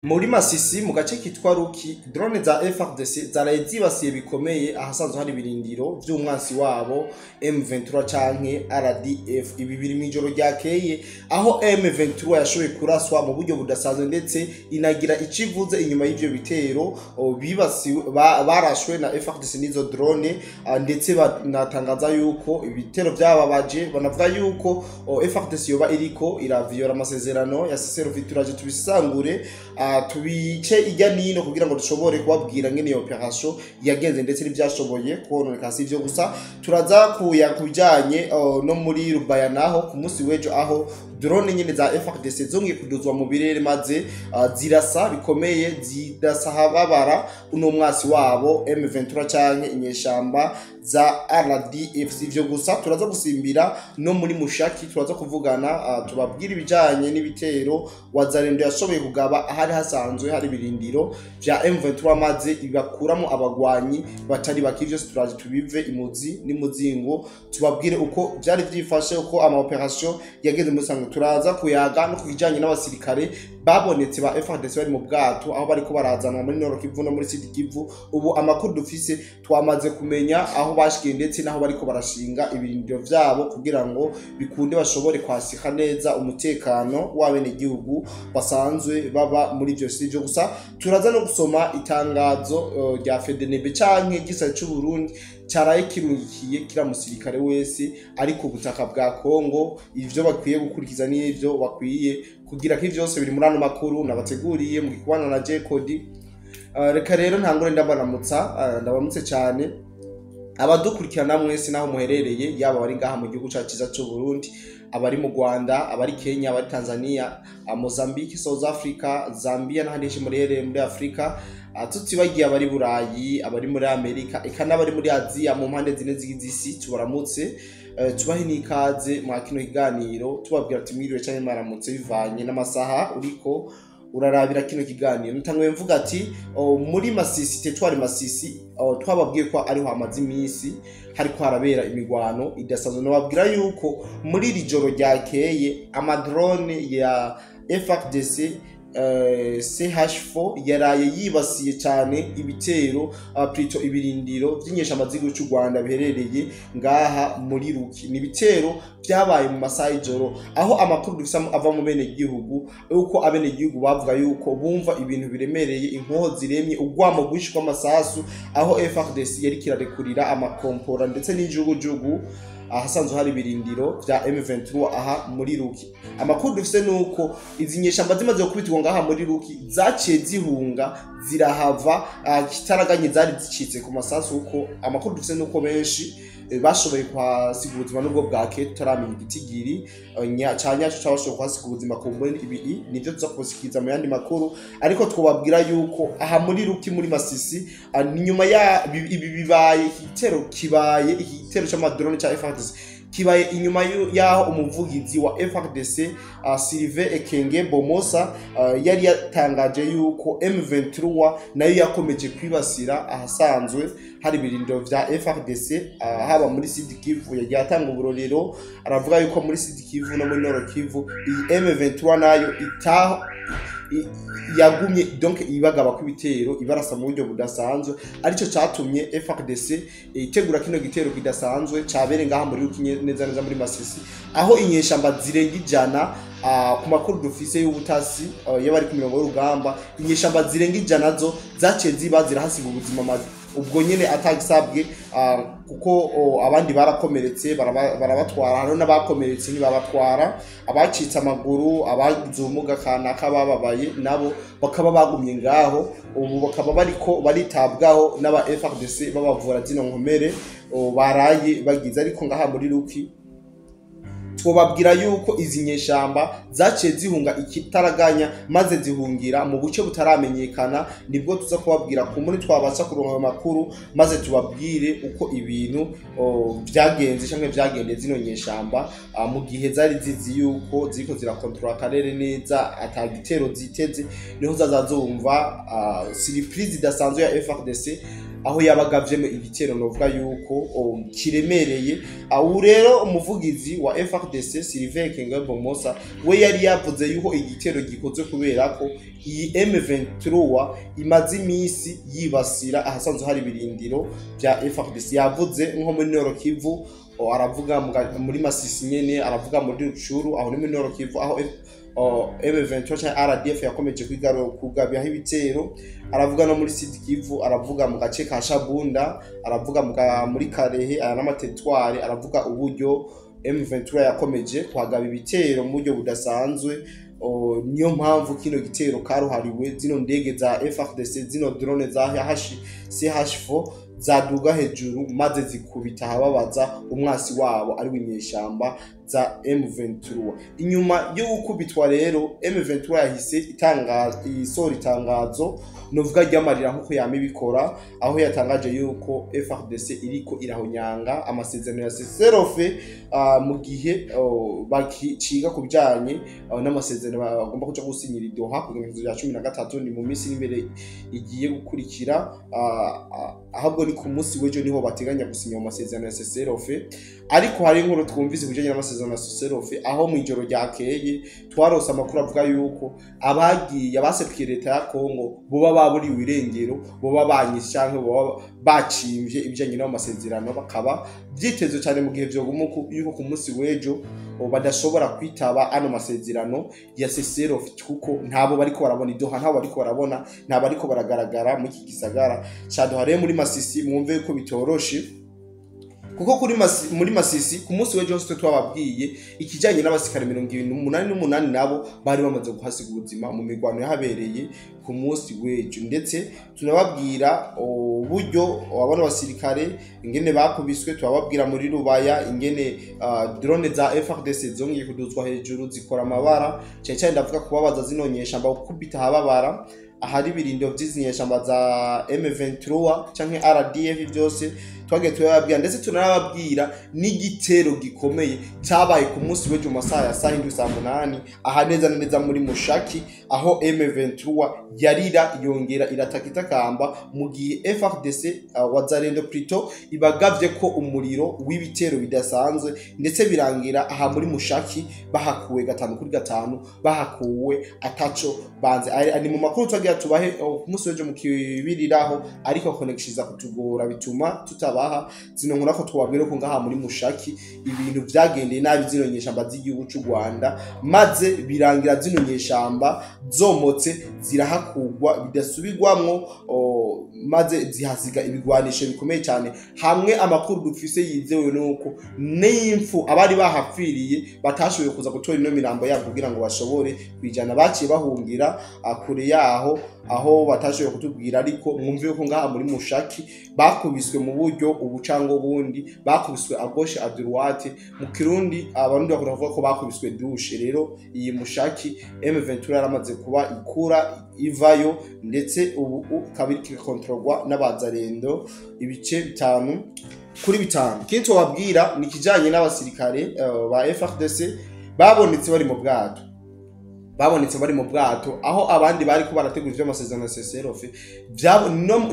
Muri Masisi mu gace kitwa Ruki, drone za FARDC zaraye zibasiye bikomeye ahasanzwe hari ibirindiro vy'umwansi wabo M23 canke RDF. Ibi biri mw'ijoro ryakeye aho M23 yashoboye kuraswa mu buryo budasanzwe, ndetse inagira icivuze inyuma y'ivyo bitero bibasiwe barashwe na FARDC n'izo drone, ndetse banatangaza yuko ibitero vyababaje, banavuga yuko FARDC yoba iriko iraviyora amasezerano ya cessez-le-feu. Turaje tubisangure, tubice ijya nino kugira ngo dushobore kubabwira ngene iyo operation yagenze ndetse n'ivyashoboye kononeka. Si ivyo gusa, turaza kuya kubijanye no muri Rubaya naho ku munsi w'ejo, aho drone nyene za FARDC zongeye kuduzwa mu birere maze zirasa bikomeye, zirasa hababara uno mwasi wabo M23 canke inyeshamba za RDF. Si ivyo gusa, turaza gusimbira no muri Mushaki, turaza kuvugana, tubabwira ibijanye n'ibitero Wazalendo yashoboye kugaba ahari hasanzwe hari ibirindiro vya M23 maze ibakuramo abagwanyi batari bake. Vyose turaje tubive imuzi n'imuzingo, tubabwire uko vyari vyifashe, uko ama operation yagenze muri sango. Turaza kuyaga no kubijanye n'abasirikare babonetse ba FARDC bari mu bwato aho bariko barazanwa muri Nord Kivu no muri Sud Kivu. Ubu amakuru dufise, twamaze kumenya aho bashikiye ndetse n'aho bariko barashinga ibirindiro vyabo kugira ngo bikunde bashobore kwasika neza umutekano w'abenegihugu basanzwe baba muri ivyo. Si ivyo gusa, turaza no gusoma itangazo rya FDNB canke igisirikare c'u Burundi caraye kirungikiye kira musirikare wese ari ku butaka bwa Kongo, ivyo bakwiye gukurikiza n'ivyo bakwiye kugira ko vyose biri muri ano makuru nabateguriye mu gikubana na J-Code. Reka rero ntangure ndabaramutsa, ndabamutse cyane abadukurikirana mwese naho muherereye, yaba abari ngaha mu gihugu cyacu cyiza cy'u Burundi, abari mu Rwanda, abari Kenya, abari Tanzania, Mozambique, South Africa, Zambia n'ahandi henshi muherereye muri Afrika, tutibagiye abari Burayi, abari muri Amerika, eka n'abari muri Aziya mu mpande zine z'isi, tubaramutse, tubahe n'ikaze mwa kino kiganiro, tubabwira ati mwiriwe canke mwaramutse bivanye n'amasaha uriko urarabira kino kiganiro. Ntanguye mvuga ati muri Masisi, territoire Masisi, twababwiye ko ariho hamaze iminsi hariko harabera imigwano idasanzwe. Nababwira yuko muri iri joro ryakeye amadrone ya FARDC CH4 yaraye yibasiye cyane ibitero, plutôt ibirindiro vy'inyeshamba z'igihugu cy'u Rwanda biherereye ngaha muri Ruki. Ni ibitero vyabaye mu masaha y'ijoro, aho amakuru dufise ava mu bene gihugu uko abene gihugu bavuga yuko bumva ibintu biremereye, inkoho ziremye, urwamo rwinshi rw'amasasu, aho FARDC yari kirarekurira amakompora ndetse n'injugujugu ahasanzwe hari ibirindiro vya M23 aha muri Ruki. Amakuru dufise nuko izi nyeshamba zimaze gukubitirwa ngaha muri Ruki zaciye zihunga zirahava kitaraganye, zari zicitse ku masasu, kuko amakuru dufise nuko benshi bashoboye kuhasiga ubuzima nubwo bwake tutaramenya igitigiri ca nyaco c'abashoboye kuhasiga ubuzima. Ku mbone ibiri nivyo tuza kubasikiriza mu yandi makuru, ariko twobabwira yuko aha muri Ruki muri Masisi, ni nyuma ya ibi bibaye, iki gitero kibaye, iki gitero c'amadrone ca FARDC kibaye inyuma yaho umuvugizi wa FARDC, Sylvain Ekenge Bomosa, yari yatangaje yuko M23 nayo yakomeje kwibasira ahasanzwe hari ibirindiro vya FARDC, haba muri Sud Kivu. Yagiye atanga uburorero, aravuga yuko muri Sud Kivu no muri Nord Kivu iyi M23 nayo itaho yagumye donc ibagaba ko ibitero ibarasa mu buryo budasanzwe, arico catumye FARDC itegura kino gitero kidasanzwe cabere ngaha muri Ruki neza neza muri Masisi, aho inyeshamba zirenga 100, ku makuru dufise y'ubutasi, y'abari ku mirongo y'urugamba, inyeshamba zirenga 100 zo zaciye ziba zirahasiga ubuzima ubwo nyene atagisabwe, kuko abandi barakomeretse barabatwara, hariho n'abakomeretse ntibabatwara, abacitse amaguru, abagize ubumuga kanaka bababaye nabo bakaba bagumye ngaho, ubu bakaba bariko baritabwaho n'aba FARDC babavura zino nkomere baraye bagize. Ariko ngaha muri Ruki twobabwira yuko izi nyeshamba zaciye zihunga ikitaraganya maze zihungira mu buce butaramenyekana. Nibwo tuza kubabwira ku muri twabasha kuronka ayo makuru maze tubabwire uko ibintu vyagenze canke vyagendeye zino nyeshamba, mu gihe zari zizi yuko ziriko zirakontorora akarere neza ata gitero ziteze, niho zaza zumva surprise idasanzwe ya FARDC. aho yabagavyemo igitero novuga yuko kiremereye. Aho rero umuvugizi wa FARDC Sylvain Ekenge Bomosa we yari yavuze yuko igitero gikozwe kubera ko iyi M23 imaze imisi yibasira ahasanzwe hari ibirindiro bya FARDC. Yavuze nko muri Nord Kivu, aravuga muri Masisi nyene, aravuga muri Rucuru, aho ni muri Nord Kivu aho M23 canke RDF yakomeje kugabyaho ibitero, aravuga no muri Sud Kivu, aravuga mu gace ka Shabunda, aravuga muri Karehe, aya n'amateritware, aravuga uburyo M23 yakomeje kwagaba ibitero mu buryo budasanzwe. Niyo mpamvu kino gitero karuhariwe zino ndege za FARDC, zino drone za CH4 zaduga hejuru maze zikubita ahababaza umwasi wabo ari w'inyeshamba za M23. Inyuma yo gukubitwa rero M23 yahise isohora itangazo novuga ry'amarira nkuko yama ibikora, aho yatangaje yuko FARDC iriko irahonyanga amasezerano ya cessez-le-feu mu gihe bakiciga ku bijanye n'amasezerano bagomba kuja gusinyira i Doha ku igenekerezo rya 13, ni mu minsi imbere igiye gukurikira, ahubwo ni ku munsi w'ejo niho bateganya gusinya ayo masezerano ya cessez-le-feu. Ariko hari inkuru twumvise ku bijanye n'amasezerano ya cessez-le-feu, aho mu ijoro ryakeye twarose amakuru avuga yuko abagiye abaserukiye leta ya Kongo boba baburiwe irengero, boba banyishe canke boba bacimvye ibijanye n'ayo masezerano, bakaba vyitezwe cyane mu gihe vyoguma yuko ku munsi w'ejo badashobora kwitaba ano masezerano ya cessez-le-feu, kuko ntabo bariko barabona i Doha, ntabo bariko barabona, ntabo bariko baragaragara muri iki gisagara ca Doha. Rero muri Masisi mwumve yuko bitoroshe, kuko kuri muri Masisi ku munsi w'ejo hose twababwiye ikijanye n'abasikare 88 nabo bari bamaze guhasiga ubuzima mu mirwano yahabereye ku munsi w'ejo, ndetse tunababwira uburyo abana basirikare ingene bakubiswe, turababwira muri Rubaya ingene drone za FARDC zongeye kuduzwa hejuru zikora amabara, cyane cyane ndavuga kubabaza zino nyeshamba, gukubita ahababara ahari ibirindiro vy'izi nyeshamba za M23 canke RDF, byose twagiye turababwira, ndetse tunababwira n'igitero gikomeye cyabaye ku munsi w'ejo mu masaha ya saa 7 saa 8 aha neza na neza muri Mushaki, aho M23 yarira yongera irataka itakamba mu gihe FARDC Wazalendo plutôt ibagavye ko umuriro w'ibitero bidasanzwe, ndetse birangira aha muri Mushaki bahakuwe 5-5, bahakuwe ataco banze. Ari mu makuru twagiye tubahe ku munsi w'ejo mu kibiriraho, ariko connection iza kutugora bituma tutabaha zino nkuru, ko twababwira ko ngaha muri Mushaki ibintu vyagendeye nabi zino nyeshamba z'igihugu c'u Rwanda, maze birangira zino nyeshamba zomotse zirahakugwa bidasubirwamwo, maze zihasiga ibigwanisho bikomeye cyane. Hamwe amakuru dufise yizewe nuko n'imfu abari bahapfiriye batashoboye kuza gutora ino mirambo yabo kugira ngo bashobore kwijana, baciye bahungira kure yaho aho batashoboye kutubwira, ariko mwumve ko ngaha muri Mushaki bakubiswe mu buryo ubu cyangwa ubundi, bakubiswe à gauche à droite, mu Kirundi abarundi bakunda kuvuga ko bakubiswe douche. Rero iyi Mushaki M23 yaramaze kuba ikura ivayo, ndetse ubu ikaba iriko irakontororwa n'abazarendo ibice 5 kuri 5. Ikindi tubabwira ni ikijanye n'abasirikare ba FARDC babonetse bari mu bwato, babonetse bari mu bwato aho abandi bari ko barategura ivy'amasezerano ya cessez-le-feu.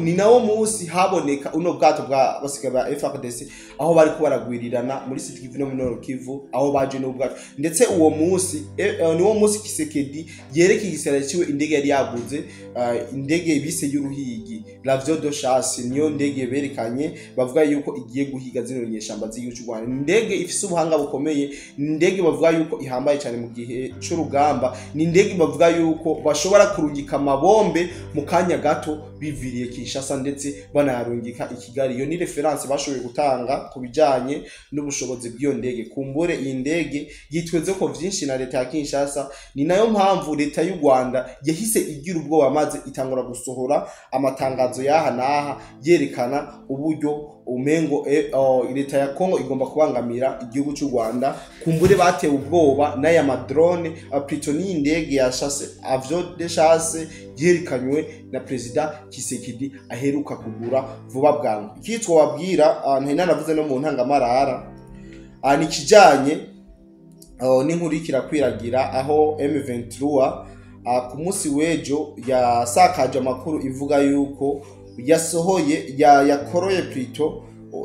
Ni nawo munsi haboneka uno bwato bwa basirikare ba FARDC aho bari ko baragwirirana muri Sud Kivu no muri Nord Kivu, aho baje n'ubwato, ndetse uwo munsi niwo munsi Tshisekedi yereka igisirikare ciwe indege yari yaguze, indege bise y'uruhigi, l'avion de chasse, niyo ndege berekanye bavuga yuko igiye guhiga zino nyeshamba z'igihugu c'u Rwanda. Indege ifise ubuhanga bukomeye, indege bavuga yuko ihambaye cyane mu gihe c'urugamba, ni indege bavuga yuko bashobora kurungika amabombe mu kanya gato biviriye Kinshasa ndetse banayarungika i Kigali. Iyo ni référence bashoboye gutanga ku bijanye n'ubushobozi bw'iyo ndege. Kumbure iyi ndege yitweze ko vyinshi na leta ya Kinshasa, ni nayo mpamvu leta y'u Rwanda yahise igira ubwoba maze itangura gusohora amatangazo y'aha n'aha yerekana uburyo umengo leta ya Kongo igomba kubangamira igihugu cy'u Rwanda. Kumbure batewe ubwoba n'aya madrone, plutôt n'iyi ndege ya chasse, avion de chasse yerekanywe na Perezida Tshisekedi aheruka kugura vuba bwangu. Ikitwa wabwira ntari nanavuze no mu ntangamarara, ni ikijanye n'inkuru iriko irakwiragira aho M23 ku munsi w'ejo yasakaje amakuru ivuga yuko yasohoye yakoroye plutôt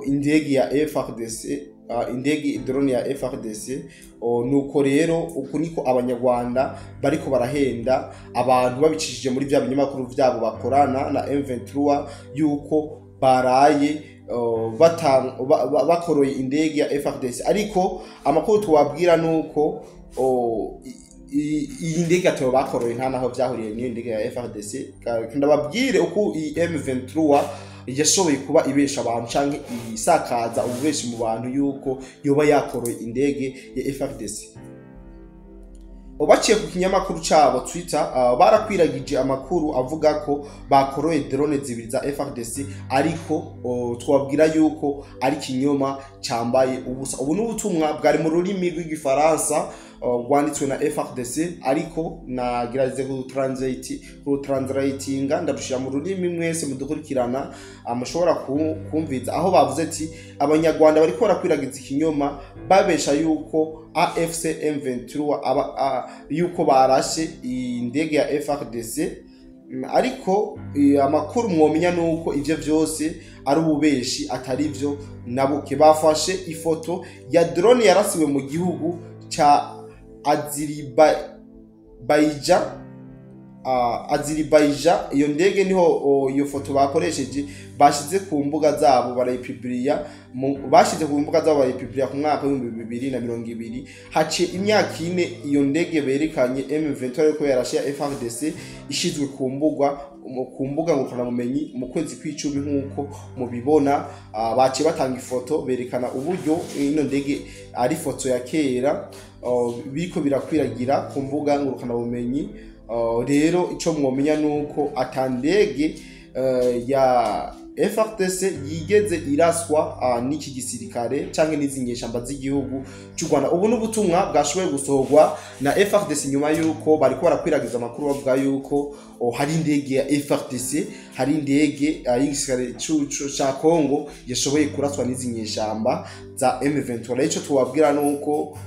indege ya FARDC, indege drone ya FARDC. Nuko rero uku niko abanyarwanda bariko barahenda abantu babicishije muri bya binyamakuru vyabo bakorana na M23 yuko baraye bakoroye indege ya FARDC. Ariko amakuru tuwabwira nuko iyi ndege atabo bakoroye nta naho vyahuriye n'iyo ndege ya FARDC. Ndababwire uko iyi M23 yashoboye kuba ibesha abantu canke isakaza ububeshi mu bantu yuko yoba yakoroye indege ya FARDC. Baciye ku kinyamakuru cabo Twitter, barakwiragije amakuru avuga ko bakoroye drone zibiri za FARDC, ariko twabwira yuko ari kinyoma cambaye ubusa. Ubu n'ubutumwa bwari mu rurimi rw'igifaransa rwanditswe na FARDC, ariko nagerageze ku translatinga ndarushira mu rurimi mwese mudukurikirana mushobora kumviza, aho bavuze ati abanyarwanda bariko barakwiragiza ikinyoma babesha yuko AFC M23 yuko barashe indege ya FARDC. Ariko amakuru mwomenya nuko ivyo vyose ari ububeshi, atari vyo nabuke. Bafashe ifoto ya drone yarasiwe mu gihugu ca Azeribaija. Iyo ndege niho iyo foto bakoresheje bashize ku mbuga zabo barayipubliya, bashize ku mbuga zabo barayipubliya ku mwaka w'2020. Haciye imyaka 4 iyo ndege berekanye M23 ariko yarashe ya FARDC ishizwe ku mbuga ngurukanabumenyi mu kwezi kw'icumi. Nk'uko mubibona, baciye batanga ifoto berekana uburyo ino ndege ari foto ya kera, biriko birakwiragira ku mbuga ngurukanabumenyi. Rero ico mwomenya nuko atandege ya FARDC yigeze iraswa n'iki gisirikare canke n'izi nyeshamba z'igihugu cy'u Rwanda. Ubu n'ubutumwa bwashoboye gusohorwa na FARDC nyuma yuko bariko barakwiragiza amakuru bavuga yuko hari indege ya FARDC, hari indege y'igisirikare ca Congo yashoboye kuraswa n'izi nyeshamba za M23. Ico tubabwira nuko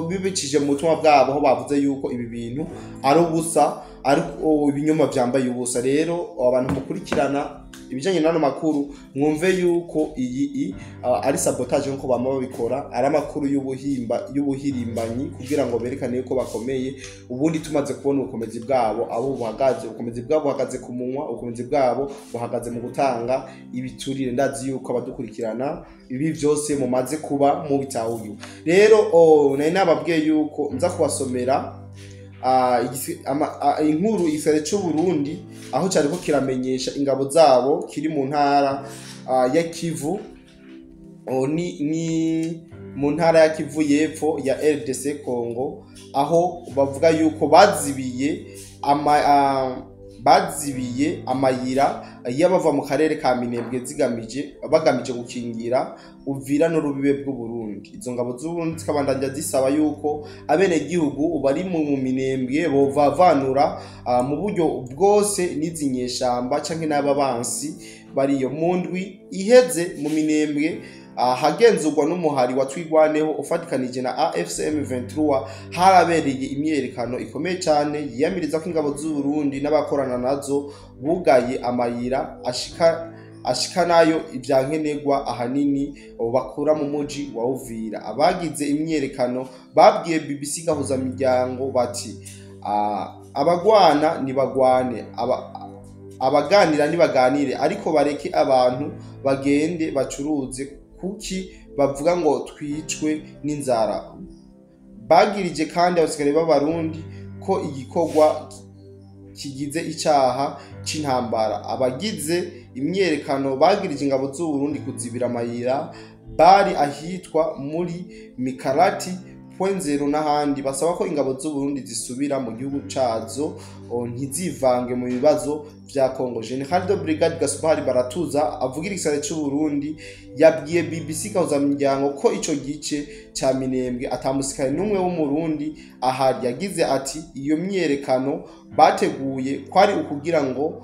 bibicije mu butumwa bwabo aho bavuze yuko ibi bintu ari ubusa, ari ibinyoma vyambaye ubusa. Rero abantu mukurikirana ibijanye n'ano makuru mwumve yuko iyi ari sabotage nkuko bama babikora, ari amakuru y'ubuhimba y'ubuhirimbanyi kugira ngo berekane yuko bakomeye. Ubundi tumaze kubona ubukomezi bwabo abo buhagaze, ubukomezi bwabo buhagaze ku munwa, ubukomezi bwabo buhagaze mu gutanga ibiturire. Ndazi yuko abadukurikirana ibi vyose mumaze kuba mubitahuye. Rero nari nababwiye yuko nza kubasomera inkuru igisirikare c'u Burundi aho cyariko kiramenyesha ingabo zabo kiri mu ntara ya Kivu, ni mu ntara ya Kivu y'epfo ya RDC Congo, aho bavuga yuko bazibiye amayira y'abava mu karere ka Minembwe zigamije bagamije gukingira Uvira n'urubibe bw'u Burundi. Izo ngabo z'Uburundi zikabandanya zisaba yuko abenegihugu bari mu Minembwe bovavanura mu buryo bwose n'izi nyeshamba canke n'ababansi bariyo. Mu ndwi iheze mu Minembwe ahagenzurwa n'umuhari wa Twigwaneho ufatikanije na AFC M23 harabereye imyiyerekano ikomeye cyane yiyamiriza ko ingabo z'u Burundi n'abakorana nazo bugaye amayira ashika nayo ivyankenerwa ahanini bakura mu muji wa Uvira. Abagize imyiyerekano babwiye BBC Gahuza Miryango bati: "Abagwana nibagwane, abaganira nibaganire, ariko bareke abantu bagende bacuruze. Kuki bavuga ngo twicwe n'inzara?" Bagirije kandi abasirikare b'Abarundi ko igikorwa kigize icaha c'intambara. Abagize imyerekano bagirije ingabo z'u Burundi kuzibira amayira bari ahitwa muri Mikarati, Point Zero n'ahandi, basaba ko ingabo z'u Burundi zisubira mu gihugu cazo, ntizivange mu bibazo vya Congo. Général de Brigade Gaspard Baratuza avugira igisirikare c'u Burundi yabwiye BBC Gahuzamiryango ko ico gice ca Minembwe ata musirikare n'umwe w'Umurundi ahari. Yagize ati: "Iyo myiyerekano bateguye kwari ukugira ngo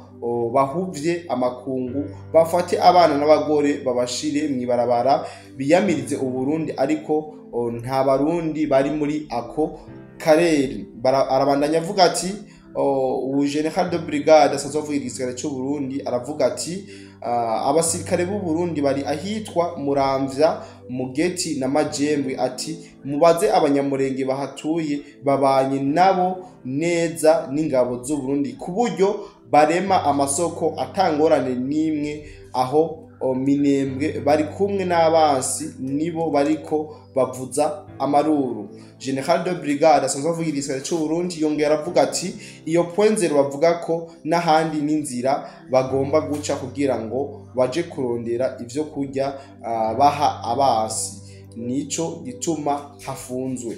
bahuvye amakungu, bafate abana n'abagore babashire mw'ibarabara biyamirize Uburundi, ariko nta Barundi bari muri ako karere." Arabandanya avuga ati Ubu General de Brigade asanzwe avugira igisirikare c'u Burundi aravuga ati abasirikare b'u Burundi bari ahitwa Muramvya, Mugeti na Majembwe, ati mubaze abanyamurenge bahatuye, babanye nabo neza n'ingabo z'u Burundi ku buryo barema amasoko atangorane n'imwe. Aho Minembwe bari kumwe n'abansi, nibo bariko bavuza amaruru. General de Brigade asanzwe avugira igisirikare c'u Burundi yongera aravuga ati iyo point zero bavuga ko n'ahandi n'inzira bagomba guca kugira ngo baje kurondera ivyo kurya baha abasi, nico gituma hafunzwe.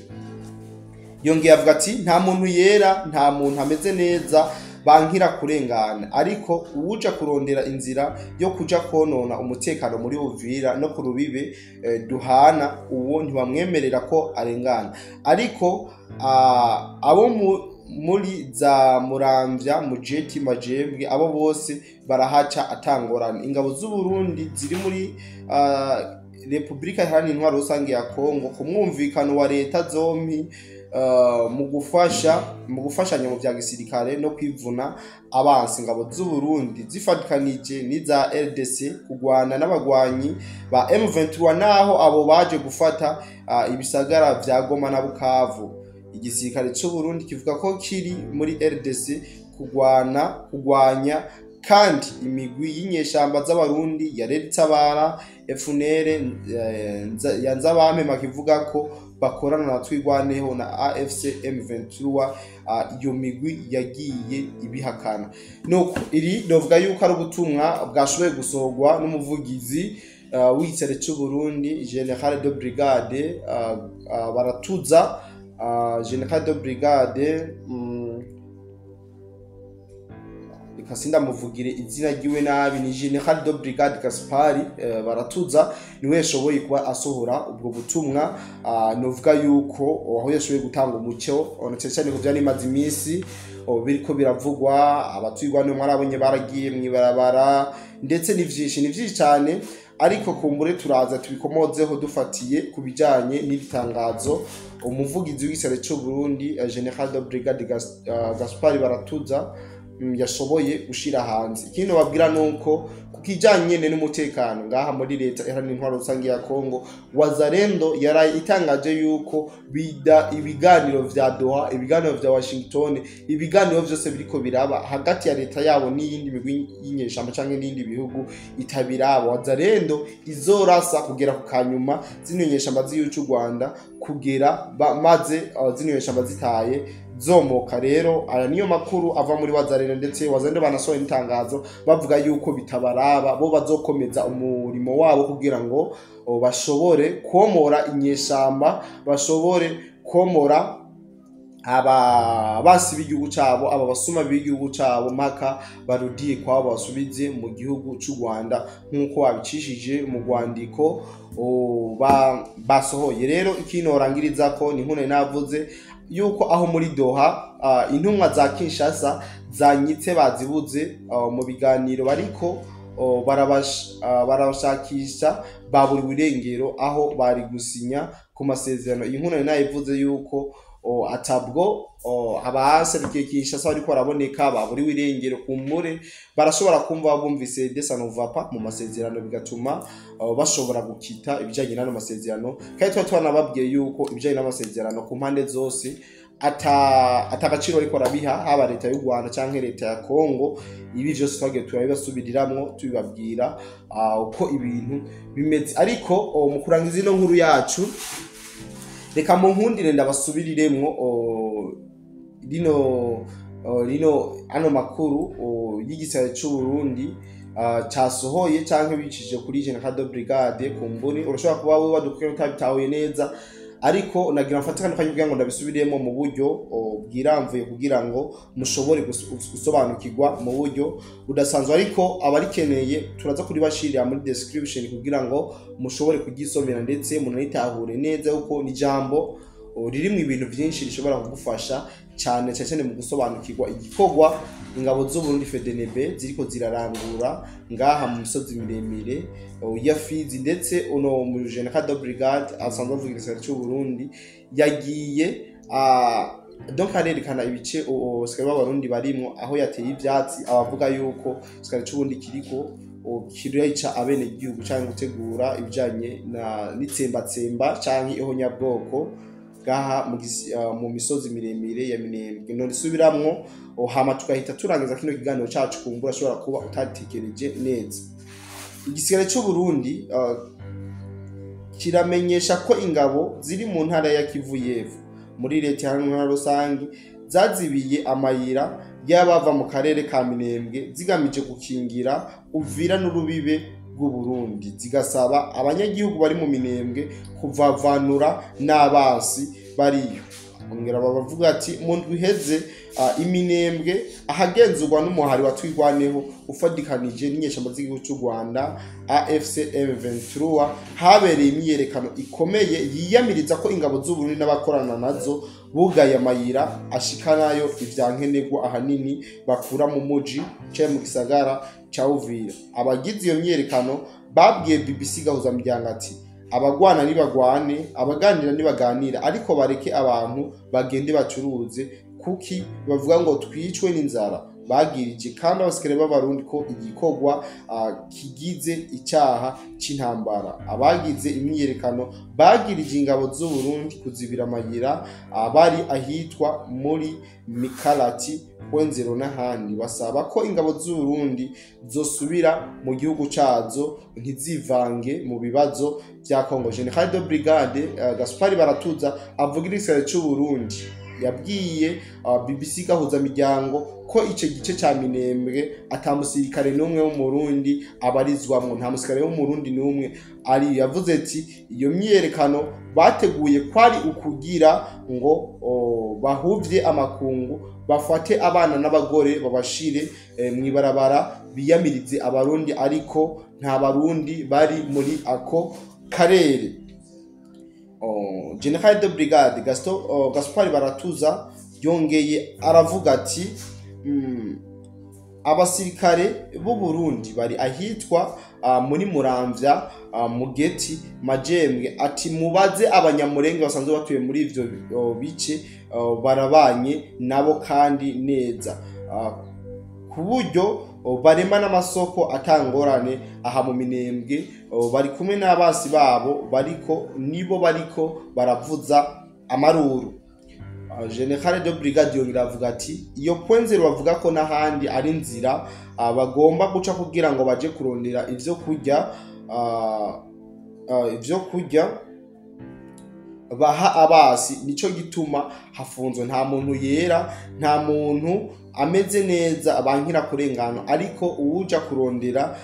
Yongeye avuga ati nta muntu yera, nta muntu ameze neza bankira kurengana, ariko uwuja kurondera inzira yo kuja konona umutekano muri Uvira no ku rubibe duhana, uwo ntibamwemerera ko arengana. Ariko abo muri za Muramvya, Mujeti, Majembwe, abo bose barahaca atangorana. Ingabo z'u Burundi ziri muri Republika Iharanira Intwaro Rusange ya Kongo ku mwumvikano wa leta zompi, mu gufashanya mu vya gisirikare no kwivuna abansi. Ingabo z'u Burundi zifatikanije n'iza RDC kugwana n'abagwanyi ba M23, naho abo baje gufata ibisagara vya Goma na Bukavu. Igisirikare c'u Burundi kivuga ko kiri muri RDC kugwanya kandi imigwi y'inyeshamba z'abarundi ya Red-Tabara, FNL ya Nzabampe, kivuga ko bakorana na Twigwaneho na AFC M23. Iyo migwi yagiye ibihakana. Nuko iri novuga yuko ari ubutumwa bwashoboye gusohorwa n'umuvugizi w'igisirikare c'u Burundi, General de Brigade Baratuza, General de Brigade, reka sindamuvugire izina ryiwe nabi, ni General de Brigade Gaspari Baratuza, niwe yashoboye kuba asohora ubwo butumwa. Novuga yuko aho yashoboye gutanga umucyo na cyane cyane ko vyari bimaze iminsi biriko biravugwa. Abatwigwa mwarabonye baragiye mw'ibarabara, ndetse ni vyinshi, ni vyinshi cyane, ariko kumbure turaza tubikomozeho dufatiye ku bijanye n'iri tangazo umuvugizi w'igisirikare c'u Burundi, General de Brigade Gaspari Baratuza, yashoboye gushira hanze. Ikindi babwira nuko ku kijanye n'umutekano ngaha muri leta iharanira intwaro rusange ya Kongo, Wazalendo yaraye itangaje yuko bida ibiganiro vya Doha, ibiganiro vya Washington, ibiganiro vyose biriko biraba hagati ya leta yabo n'iyindi migwi y'inyeshamba canke n'iyindi bihugu itabiraba. Wazalendo izorasa kugera ku kanyuma zino nyeshamba z'igihugu c'u Rwanda kugera maze zino nyeshamba zitaye zomoka. Rero aya niyo makuru ava muri Wazalendo, ndetse Wazalendo banasohoye itangazo bavuga yuko bitabaraba, bo bazokomeza umurimo wabo kugira ngo bashobore komora inyeshamba, bashobore komora aba basi b'igihugu cabo, aba basuma b'igihugu cabo, mpaka barudiye kwabo basubize mu gihugu c'u Rwanda nk'uko babicishije mu rwandiko basohoye. Rero ikintu orangiriza ko ni nkune navuze yuko aho muri Doha intumwa za Kinshasa zanyitse bazibuze mu biganiro bariko barabashakisha, baburiwe irengero aho bari gusinya ku masezerano. Iyi nkuru nayivuze yuko atabwo abaserukiye Kinshasa bariko baraboneka, baburiwe irengero. Kumbure barashobora kumva bumvise desa novapa mu masezerano, bigatuma bashobora gukita ibijanye n'ano masezerano. Kandi tuba twanababwiye yuko ibijanye n'amasezerano ku mpande zose atagaciro ariko arabiha, haba leta y'u Rwanda canke leta ya Kongo. Ibi vyose twagiye turabibasubiriramwo tubibabwira uko ibintu bimeze. Ariko mu kurangiza ino nkuru yacu, reka mu nkundire ndabasubiriremwo rino ano makuru y'igisirikare c'u Burundi casohoye canke bicishije kuri General de Brigade. Kumbure urashobora kuba wewe wadukwiye utabitahuye neza, ariko nagira mfate kano kanya kugira ngo ndabisubiremo mu buryo bwiramvuye kugira ngo mushobore gusobanukirwa mu buryo budasanzwe. Ariko abarikeneye turaza kuribashirira muri description kugira ngo mushobore kuryisomera ndetse munanitahure neza, kuko ni jambo ririmwo ibintu vyinshi rishobora kugufasha cyane cyane cyane mu gusobanukirwa igikorwa ingabo z'u Burundi FDNB ziriko zirarangura ngaha mu misozi miremire ya Fizi. Ndetse uno mu General de Brigade asanzwe avuga igisirikare c'u Burundi yagiye Donc arerekana ibice abasirikare b'Abarundi barimwo, aho yateye ivyatsi, abavuga yuko igisirikare c'Uburundi kiriko kirica abenegihugu canke gutegura ibijanye n'itsembatsemba canke ihonyabwoko ngaha mu misozi miremire ya Minembwe. None isubiramwo, hama tugahita turangiza kino kiganiro cacu. Kumbura ashobora kuba utatekereje neza. Igisirikare c'Uburundi kiramenyesha ko ingabo ziri mu ntara ya Kivu y'Epfo muri leta iharanira rusangi zazibiye amayira y'abava mu karere ka Minembwe, zigamije gukingira Uvira n'urubibe rw'Uburundi, zigasaba abanyagihugu bari mu Minembwe kuvavanura n'abasi bariyo. Ongera babavuga ati mu ndwi iheze, iminembwe ahagenzurwa n'umuhari wa Twigwaneho ufadikanije n'inyeshamba z'igihugu cy'u Rwanda AFC M23, habereye imyiyerekano ikomeye yiyamiriza ko ingabo z'Uburundi n'abakorana nazo bugaye amayira ashikanayo ivyankenerwa, ahanini bakura mu muji canke mu gisagara ca Uvira. Abagize iyo myiyerekano babwiye BBC Gahuzamiryango ati: "Abagwana nibagwane, abaganira nibaganira, ariko bareke abantu bagende bacuruze. Kuki bavuga ngo twicwe n'inzara?" Bagirije kandi abasirikare b'Abarundi ko igikorwa kigize icaha c'intambara. Abagize imyiyerekano bagirije ingabo z'Uburundi kuzibira amayira abari ahitwa muri Mikalati, Kwenzero n'ahandi, basaba ko ingabo z'Uburundi zosubira mu gihugu cazo, ntizivange mu bibazo vya Congo. Général de Brigade Gaspard Baratuza avugira igisirikare c'Uburundi yabwiye BBC Gahuza Miryango ko ico gice ca Minembwe ata musirikare n'umwe w'Umurundi abarizwamwo, nta musirikare w'Umurundi n'umwe ari. Yavuze ati iyo myiyerekano bateguye kwari ukugira ngo bahuvye amakungu, bafate abana n'abagore babashire mw'ibarabara, biyamirize Abarundi, ariko nta Barundi bari muri ako karere. Général de Brigade Gaspard Baratuza yongeye aravuga ati abasirikare b'u Burundi bari ahitwa muri Muramvya, Mugeti, Majembwe, ati mubaze Abanyamurenge basanzwe batuye muri ivyo bice, barabanye nabo kandi neza, ku buryo barema n'amasoko atangorane. Aha mu Minembwe bari kumwe n'abasi babo, bariko nibo bariko baravuza amaruru. Général de Brigade yongera avuga ati iyo Point Zéro bavuga ko n'ahandi ari inzira bagomba guca kugira ngo baje kurondera ivyo kurya, ivyo kurya baha abasi, nico gituma hafunzwe. Nta muntu yera, nta muntu ameze neza bankira kurengana, ariko uwuja kurondera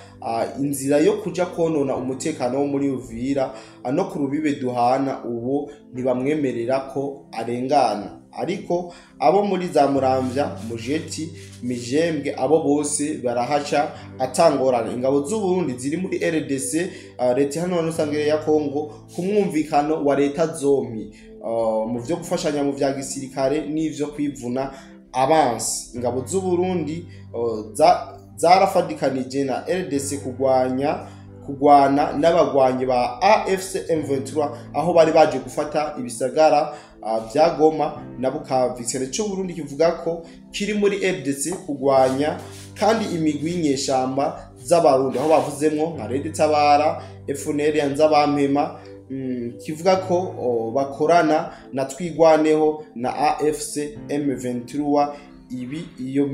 inzira yo kuja konona umutekano wo muri Uvira no ku rubibe duhana, ubu ntibamwemerera ko arengana. Ariko abo muri za Muramvya, Mujeti, Mijembwe, abo bose barahaca atangorane. Ingabo z'Uburundi ziri muri RDC, leta hano rusange ya Congo, ku mwumvikano wa leta zompi, mu vyo gufashanya mu vya gisirikare n'ivyo kwivuna abansi. Ingabo z'Uburundi zarafadikanije na RDC kugwana n'abagwanyi ba AFC M23 aho bari baje gufata ibisagara vya Goma na Bukavu. Igisirikare c'Uburundi kivuga ko kiri muri RDC kugwanya kandi imigwi y'inyeshamba z'Abarundi, aho bavuzemwo nka Red Tabara, FNL ya Nzabampema, kivuga ko bakorana na Twigwaneho na AFC M23. Ibi iyo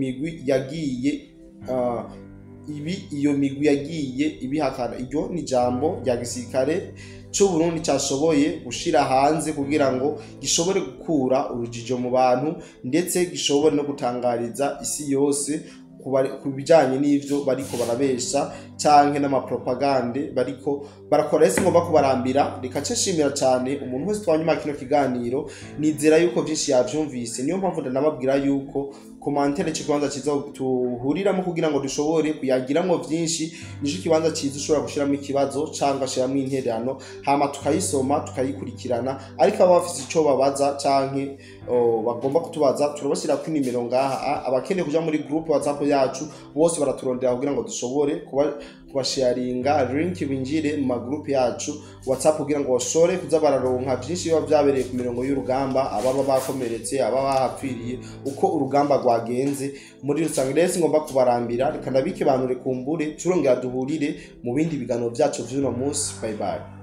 migwi yagiye ibihakana. Iryo ni jambo rya gisirikare c'Uburundi cashoboye gushira hanze kugira ngo gishobore gukura urujijo mu bantu, ndetse gishobore no gutangariza isi yose ku bijanye n'ivyo bariko barabesha canke n'amapropagande bariko barakora. Ese ngomba kubarambira, reka ce nshimira cane umuntu wese twanyuma kino kiganiro. Nizera yuko vyinshi yavyumvise, niyo mpamvu ndanababwira yuko commentaire ico kibanza ciza tuhuriramo kugira ngo dushobore kuyagiramwo vyinshi. Nico kibanza ciza ushobora gushiramo ikibazo cyangwa ashiramo intererano, hama tukayisoma, tukayikurikirana. Ariko aba bafise ico babaza canke bagomba kutubaza, turabashyira ku nimero ngaha. Abakeneye kuja muri groupe WhatsApp. yacu, bose baraturondera kugira ngo dushobore kuba kubasharinga link binjire mu magroup yacu WhatsApp kugira ngo bashobore kuza bararonka byinshi biba byabereye ku mirongo y'urugamba, ababa bakomeretse, ababa bahapfiriye, uko urugamba rwagenze muri rusange. Rero singomba kubarambira, reka ndabike banure kumbure turongera duhurire mu bindi biganiro byacu vy'uno munsi. Bye bye.